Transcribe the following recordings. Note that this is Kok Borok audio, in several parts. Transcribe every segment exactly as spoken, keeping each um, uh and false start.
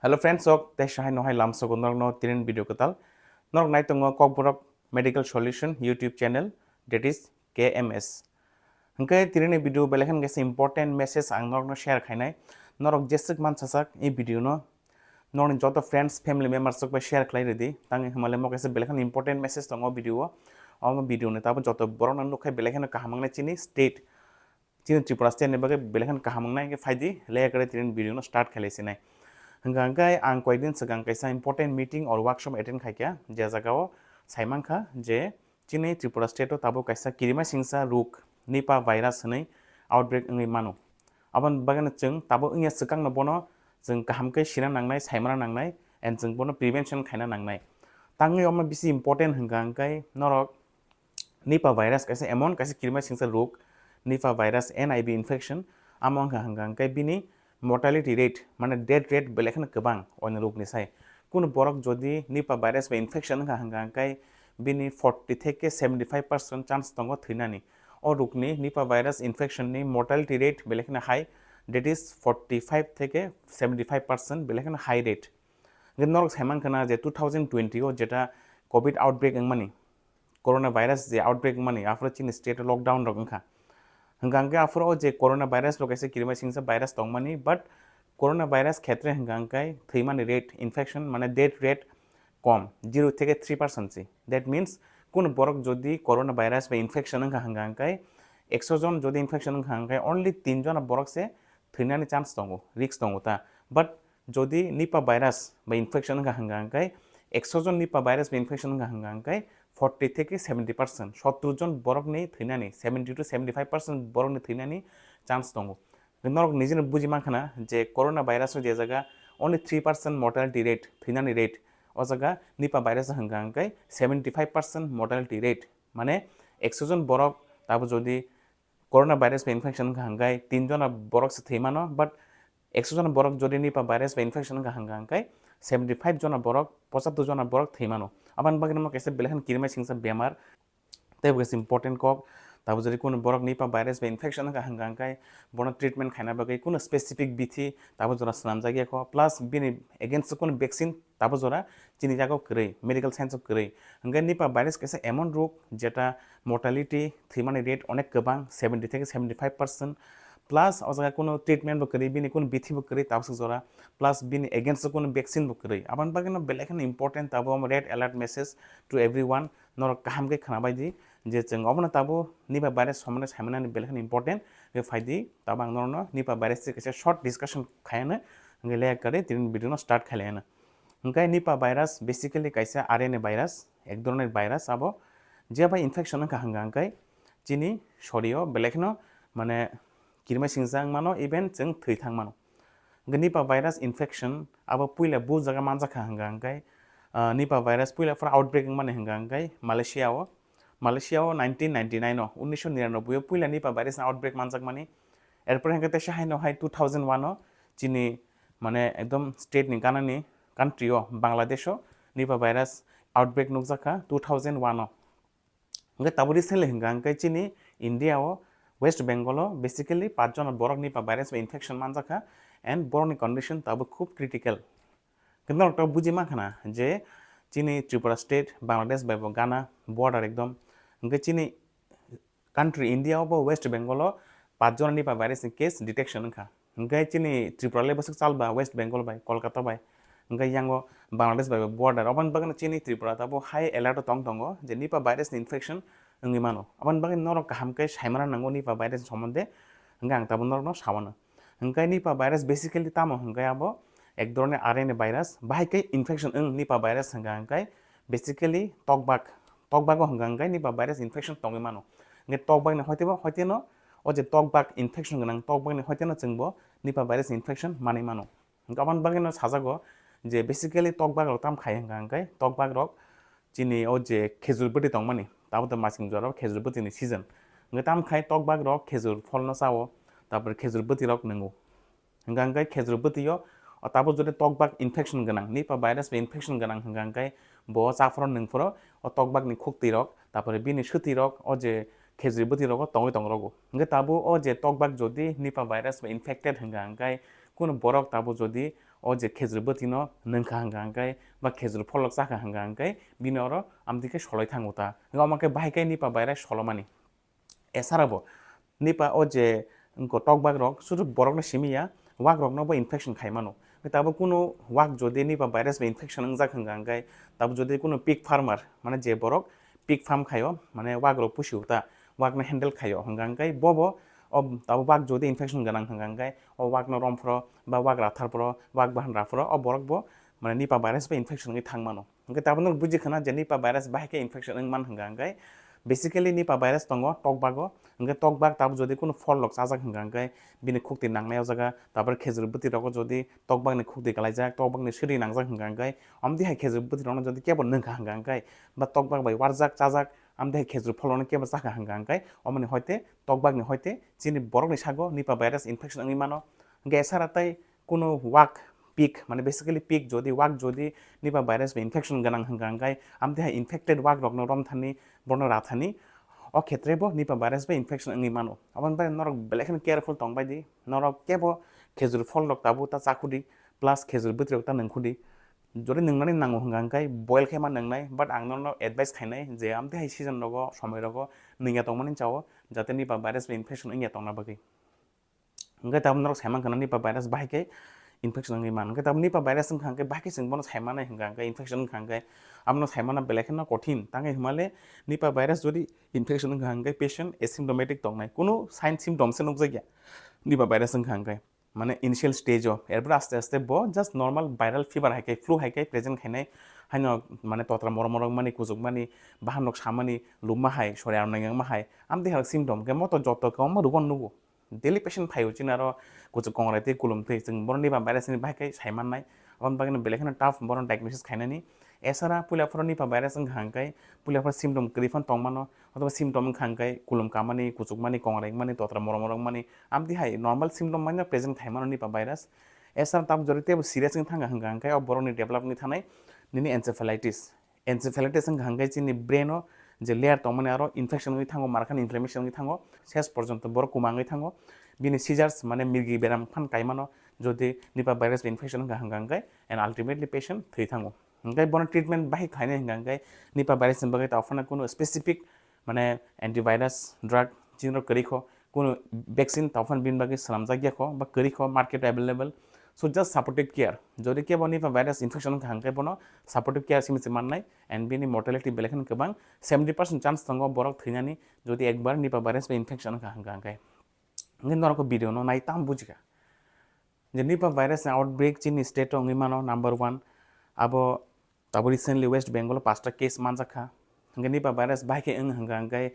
Hello friends, sok tei sahai no hai lamsogo norokno tinin video kwtal. Norok nai tongo Kokborok Medical Solution YouTube channel, that is K M S. Hwnkhe tinin video belai kheno kaisa important message ang norokno share khainai. Norok jeswk mansasak e video no norokni joto friends, family members rok bai share khlai rwdi. Tangwi hwnmale mo kaisa belai kheno important message tongo o video o. Omo video ni tabuk joto borok no nukhai belai kheno kaham wngnai chini state. Chini Tripura state ni bagwi belai kheno kaham wngnai, hwnkhe phaidi, leya kwrwi tini video no start khailai sinai. Hwnkha hwnkhe ang koyekdin swkang kaisa important meeting or workshop attend khaikha, je jagao saimankha je chini Tripura state o tabuk kaisa kirima singsa ruk Nipah virus hwnwi outbreak wngwi mano. Aboni bagwino chwng tabuk wngya swkangno bono chwng kaham khe sina nangnai, saimana nangnai, and chwng bono prevention khaina nangnai. Tangwi omo bisi important hwnkha hwnkhe norok Nipah virus kaisa emon kaisa kirima singsa rok, Nipah virus N I V infection, amo wngkha hwnkha hwnkhe bini mortality rate, mane death rate belai kheno kwbang oini rokni sai. Kunu borok jodi Nipah virus bai infection wngkha hwnkha hwnkhe bini forty theke seventy five percent chance tongo thwinani. O rokni Nipah virus infection ni mortality rate belai kheno high, that is forty five theke seventy five percent belai kheno high rate. Hwnkhe norok saimankha na je two thousand twenty o jeta covid outbreak wngmani, coronavirus je outbreak wngmani, aphuru chini state o lockdown rok wngkha. Hwnkha hwnkhe aphuru o je coronavirus bo kaisa kirima singsa virus tongmani, but coronavirus khetre hwnkha hwnkhe thwimani rate, infection mane death rate kom, zero theke three percent si. That means kunu borok jodi coronavirus bai infection wngkha hwnkha hwnkhe ekso jon jodi infection wngkha hwnkhe only tin jona borok se thwinani chance tongo, risk tongo ta. But jodi Nipah virus bai infection wngkha hwnkha hwnkhe ekso jon Nipah virus bai infection wngkha hwnkha hwnkhe forty theke seventy percent, sottor jon borokni thwinani, seventy to seventy five percent borokni thwinani chance tongo. Norok nijino buji mankha na je coronavirus o je jaga only three percent mortality rate, thwinani rate, o jaga Nipah virus hwnkha hwnkhe seventy five percent mortality rate, mane ekso jon borok tabuk jodi coronavirus bai infection wngkha hwnkhe tin jona borok se thwi mano, but ekso jona borok jodi Nipah virus bai infection wngkha hwnkha hwnkhe seventy five jona borok, pochattor jona borok thwi mano. Aboni bagwi no kaisa belai kheno kirima singsa bemar. Tei bo kaisa important kok, tabuk jodi kunu borok Nipah virus bai infection wngkha hwnkha hwnkhe bono treatment khaina bagwi kunu specific bithi tabuk jora swnamjak ya kho, plus bini against o kunu vaccine tabuk jora chini yago kwrwi, medical science o kwrwi. Hwnkhe Nipah virus kaisa emon rok jeta mortality, thwimani rate onek kwbang, seventy theke seventy five percent, plus o jaga kunu treatment bo kwrwi, bini kunu bithi bo kwrwi tabuk jora, plus bini against o kunu vaccine bo kwrwi. Aboni bagwi no belai kheno important tabuk red alert message to everyone, norok kaham khe khwnabai di je chwng obono tabuk Nipah virus sombonde saimanani belai kheno important. Hwnkhe phaidi tabuk ang norokno Nipah virus se kaisa short discussion khayano, hwnkhe leya kwrwi tini video no start khailaiano. Hwnkhe Nipah virus basically kaisa R N A virus, ek dhoroner virus abo, je bai infection wngkha hwnkha hwnkhe chini sorio belai kheno mane kirima singsa wng mano, even chwng thwi thang mano. Hwnkhe Nipah virus infection abo puila bu jaga manjakha hwnkha hwnkhe, ah, Nipah virus puila phano outbreak wngmani hwnkha hwnkhe Malaysia o, Malaysia o nineteen ninety nine o, unnisho niranoboi o puila Nipah virus ni outbreak manjakmani. Erpore hwnkhe teisa haino hai two thousand one o chini mane ekdom state ni ganani country o, Bangladesh o Nipah virus outbreak nukjakha two thousand one o. Hwnkhe tabuk recently hwnkha hwnkhe chini India o West Bengal o basically pach jona borok Nipah virus bai infection manjakha and borokni condition tabuk khub critical. Hwnkhe norok tabuk buji mankha na je chini Tripura state Bangladesh bai bo gana border ekdom. Hwnkhe chini country India o bo West Bengal o pach jona Nipah virus ni case detection wngkha. Hwnkhe chini Tripura le bwswk chal ba West Bengal bai, Kolkata bai, hwnkhe yango Bangladesh bai border. Oboni bagwi chini Tripura tabuk high alert o tong tongo je Nipah virus ni infection wngwi mano. Oboni bagwi norok kaham khe saimana nango Nipah virus ni somonde, hwnkhe ang tabuk norokno samano. Hwnkhe Nipah virus basically tamo hwnkhe abo ek dhoroner R N A virus, bahai khe infection wng Nipah virus hwnkha hwnkhe basically tokbak, tokbago hwnkha hwnkhe Nipah virus infection tongwi mano. Hwnkhe tokbakni hoitebo hoiteno o je tokbak infection gwnang tokbakni hoiteno chwngbo Nipah virus infection manwi mano. Hwnkhe aboni bagwino sajago je basically tokbak rok tam khai hwnkha hwnkhe tokbak rok chini o je khejur bwtwi tongmani, tabuk to masing jora khejur bwtwini season. Hwnkhe tam khai tokbak rok khejur pholno chao, tapore khejur bwtwi rok nwngo. Hwnkha hwnkhe khejur bwtwi o, o tabuk jodi tokbak infection gwnang, Nipah virus bai infection gwnang hwnkha hwnkhe bo chaphoro nwngphoro o tokbakni khuktwi rok, tapore bini swtwi rok o je khejur bwtwi rogo tongwi tong rogo. Hwnkhe tabuk o je tokbak jodi Nipah virus bai infected hwnkha hwnkhe kunu borok tabuk jodi o je khejur bwtwi no nwngkha hwnkha hwnkhe ba khejur pholok chakha hwnkha hwnkhe bini oro amtwi khe soloi thango ta. Hwnkhe omo khe bahai khe Nipah virus solomani. Esara bo Nipah o je wngkha tokbak rok sudu borok no simi ya, wak rok no bo infection khai mano. Tabuk kunu wak jodi Nipah virus bai infection wngjak hwnkha hwnkhe, tabuk jodi kunu pig farmer mane je borok pig farm khaio mane wak rok pusi ta, wak no handle khaio hwnkha hwnkhe bobo o tabuk wak jodi infection gwnang hwnkha hwnkhe o wak no rom phro ba wak rathar phro wak bahan ra phro o borok bo mane Nipah virus bai infection wngwi thang mano. Hwnkhe tabuk no buji khana je Nipah virus bahai khe infection wng man hwnkha hwnkhe basically Nipah virus tongo tokbago. Hwnkhe tokbak tabuk jodi kunu phol rok chajak hwnkha hwnkhe bini khukti nangnai o jaga, tabuk khejur bwtwi rogo jodi tokbak ni khukti kalaijak, tokbak ni swrwi nangjak hwnkha hwnkhe, amtwi hai khejur bwtwi rokno jodi kebo nwngkha hwnkha hwnkhe ba tokbak bai warjak chajak, amtwi hai khejur phol rokno kebo chakha hwnkha hwnkhe, omoni hoite tokbak ni hoite chini borok ni sago Nipah virus infection wngwi mano. Hwnkhe esara tei kunu wak pig, mane basically pig jodi wak jodi Nipah virus bai infection gwnang hwnkha hwnkhe, amtwi hai infected wak rokno romthani, bono rathani, o khetre bo Nipah virus bai infection wngwi mano. Aboni bagwi norok belai kheno careful tong bai di, norok kebo khejur phol rok tabuk ta chakhudi, plus khejur bwtwi rok ta nungkhudi. Jodi nungnani nango hwnkha hwnkhe boil khe ma nungnai, but ang norokno advice khainai je amtwi hai season rogo, somoi rogo nungya tongmani chao, jate Nipah virus bai infection wngya tongna bagwi. Hwnkhe tabuk norok saiman khana Nipah virus bahai khe infection wngwi mano. Hwnkhe tabuk Nipah virus wngkha hwnkhe bahai khe chwng bono saimannai hwnkha hwnkhe infection wngkha hwnkhe abono saimana belai kheno kothin. Tangwi hwnmale Nipah virus jodi infection wngkha hwnkhe patient asymptomatic tongnai, kunu sign symptom se nukjakya Nipah virus wngkha hwnkhe. Mane initial stage o, erpore aste aste bo just normal viral fever hai khe, flu hai khe present khainai, haino mane totra morom morom mani, kuchuk mani, bahan rok samani, luma hai, sori arnai wngma hai, amtwi hai symptom khe moto joto kwbangma rogo nugo. Daily patient phaio chini aro kuchuk kongrai tei kulum twi, chwng bono Nipah virus ni bahai khe saimannai, aboni bagwi no belai kheno tough bono diagnosis khainani. Esara puila phoro Nipah virus wngkha hwnkhe puila phoro symptom kwrwi phano tongmano, othoba symptom wngkha hwnkhe kulum kamani, kuchukmani, kongrai wngmani, totra morom morom wngmani, amtwi hai normal symptom mano present khaimano Nipah virus. Esara tabuk jodi teibo serious wngwi thangkha hwnkha hwnkhe o borokni develop wngwi thanai nini encephalitis. Encephalitis wngkha hwnkhe chini brain o je layer tongmani aro infection wngwi thango, markhani inflammation wngwi thango, ses porjonto borok kuma wngwi thango. Bini seizures mane mirgi beram phan kaimano jodi Nipah virus bai infection wngkha hwnkha hwnkhe and ultimately patient thwi thango. Hwnkhe bono treatment bahai khlainai hwnkha hwnkhe Nipah virus ni bagwi ta ophano kunu specific mane antivirus drug chini rok kwrwi kho, kunu vaccine ta ophano bini bagwi swnamjak ya kho ba kwrwi kho, market available. So just supportive care. Jodi kebo Nipah virus infection wngkha hwnkhe bono supportive care simi se mannai and bini mortality belai kheno kwbang, seventy percent chance tongo borok thwinani jodi ekbar Nipah virus bai infection wngkha hwnkha hwnkhe. Hwnkhe norok o video no nai tamo bujikha je Nipah virus ni outbreak chini state o wngwi mano number one. Abo tabuk recently West Bengal o pasta case manjakha. Hwnkhe Nipah virus bahai khe wng hwnkha hwnkhe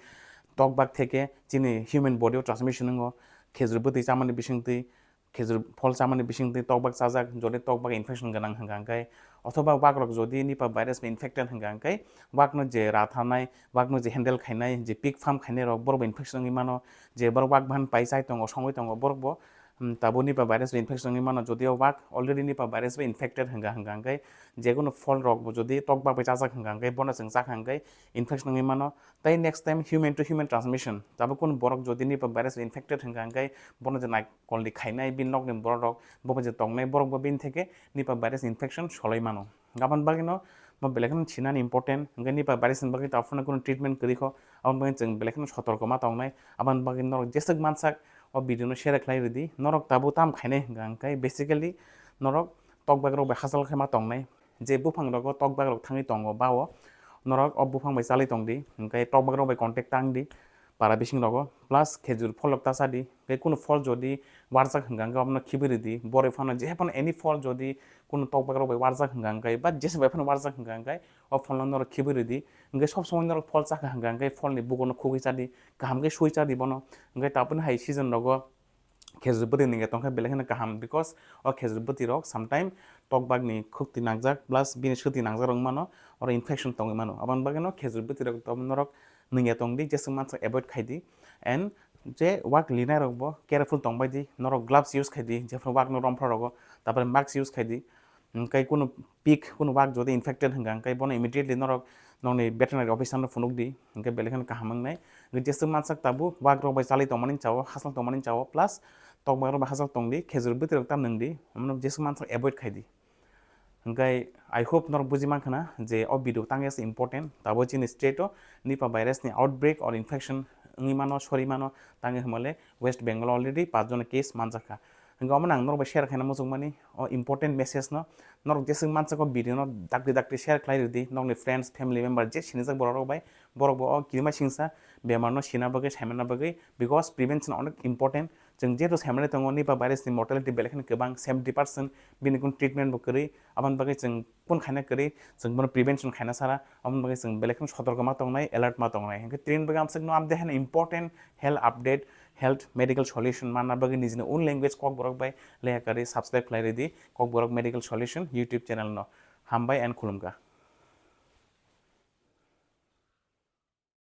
tokbak theke chini human body o transmission wngo, khejur bwtwi chamani bisingtwi, khejur phol chamani bisingtwi tokbak chajak, jodi tokbak infection gwnang hwnkha hwnkhe, othoba wak rok jodi Nipah virus bai infected hwnkha hwnkhe, wak no je ratharnai, wak no je handle khainai, je pig farm khainai rok, borok bo infection wngwi mano, je borok wak bahan pai chai tongo, songwi tongo, borok bo, um, tabuk Nipah virus bai infection wngwi mano, jodi o wak already Nipah virus bai infected hwnkha hwnkha hwnkhe, je kunu phol rok bo jodi tokbak bai chajak hwnkha hwnkhe, bono chwng chakha hwnkhe infection wngwi mano, tei next time human to human transmission, tabuk kunu borok jodi Nipah virus bai infected hwnkha hwnkhe, bono je nai kolni khainai, bini nokni borok rok, bo je tongnai borok bo bini theke Nipah virus infection soloi mano. Aboni bagwi no bo belai kheno sinani important, hwnkhe Nipah virus ni bagwi ta ophano kunu treatment kwrwi kho, aboni bagwi chwng belai kheno sotorko ma tongnai. Aboni bagwi norok jeswk mansak o video no share khlai rwdi, norok tabuk tam khainai hwnkha hwnkhe basically norok tokbak rok bai hachal khe ma tongnai, je buphang rogo tokbak rok thangwi tongo bao norok o buphang bai chalwi tongdi, hwnkhe tokbak rok bai contact tangdi. Para bising rogo, plus khejur pholok ta chadi, tei kunu phol jodi warjak hwnkha hwnkhe omono khibui rwdi, borwi phano je phano any phol jodi kunu tokbak rok bai warjak hwnkha hwnkhe ba jesa bai phano warjak hwnkha hwnkhe o pholno norok khibui rwdi, hwnkhe sob somoi norok phol chakha hwnkha hwnkhe pholni bukurno khugui chadi, kaham khe sui chadi bono, hwnkhe tabukni hai season rogo khejur bwtwi nungya tongkha belai kheno kaham, because o khejur bwtwi rok sometime tokbak ni khukti nangjak plus bini swtwi nangjak rok mano, oro infection tongwi mano, aboni bagwi no khejur bwtwi rok norok nungya tongdi, jeswk mansak avoid khaidi, and je wak linai rok bo careful tongbai di, norok gloves use khaidi, jephru wak no romphra rogo, tapore mask use khaidi, hwnkhe kunu pig, kunu wak jodi infected hwnkha hwnkhe bono immediately norok nokni veterinary officer no phunukdi, hwnkhe belai kheno kaham wngnai. Hwnkhe jeswk mansak tabuk wak rok bai chalwi tongmani chao, hachal tongmani chao, plus tokbai rok bai hajak tong di, khejur bwtwi rok ta nwng di, omo no jeswk mansa avoid khai di. Hwnkhe I hope norok buji mankha na je o video tang ya se important, tabo chini state o Nipah virus ni outbreak or infection wngwi mano, sori mano, tangwi hwnmale West Bengal already paanch jona case manjakha. Hwnkhe omo ang norok bai share khaina muchungmani o important message no, norok jeswk mansa o video no dakti dakti share khlai rwdi, nokni friends, family member je sinijak borok rok bai, borok bo o kirima singsa bemar no sina bagwi, saimana bagwi, because prevention onek important. Chwng jehetu saimani tongo, Nipah virus ni mortality belai kheno kwbang, seventy percent, bini kun treatment bo kwrwi, aboni bagwi chwng kun khaina kwrwi, chwng bono prevention khaina sara, aboni bagwi chwng belai kheno sotorko ma tongnai, alert ma tongnai. Hwnkhe tini bagwi amswk no amde haino important health update, health medical solution manna bagwi nijini own language Kokborok bai leha kwrwi subscribe khlai rwdi Kokborok Medical Solution YouTube channel no. Hambai and khulumkha.